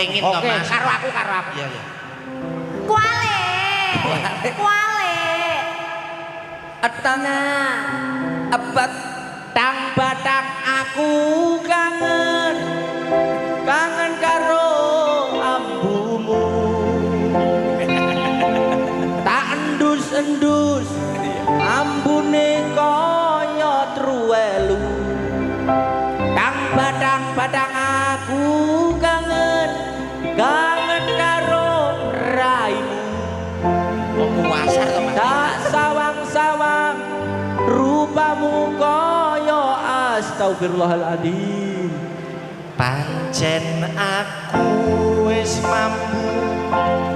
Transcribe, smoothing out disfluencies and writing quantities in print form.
kepengin to, Oke, Mas. karo aku, karo aku. Iya. Kuale. Kuale. Etang Nah, abad Tang batang aku kangen. Kangen karo ambumu. Tak endus-endus ambune kaya truwelu. Tang batang batang aku kangen. Kangen karo raimu. Wong kuwasar to, Mas. Tak sawang-sawang rupamu kaya astagfirullahaladzim. Pancen aku wis mampu.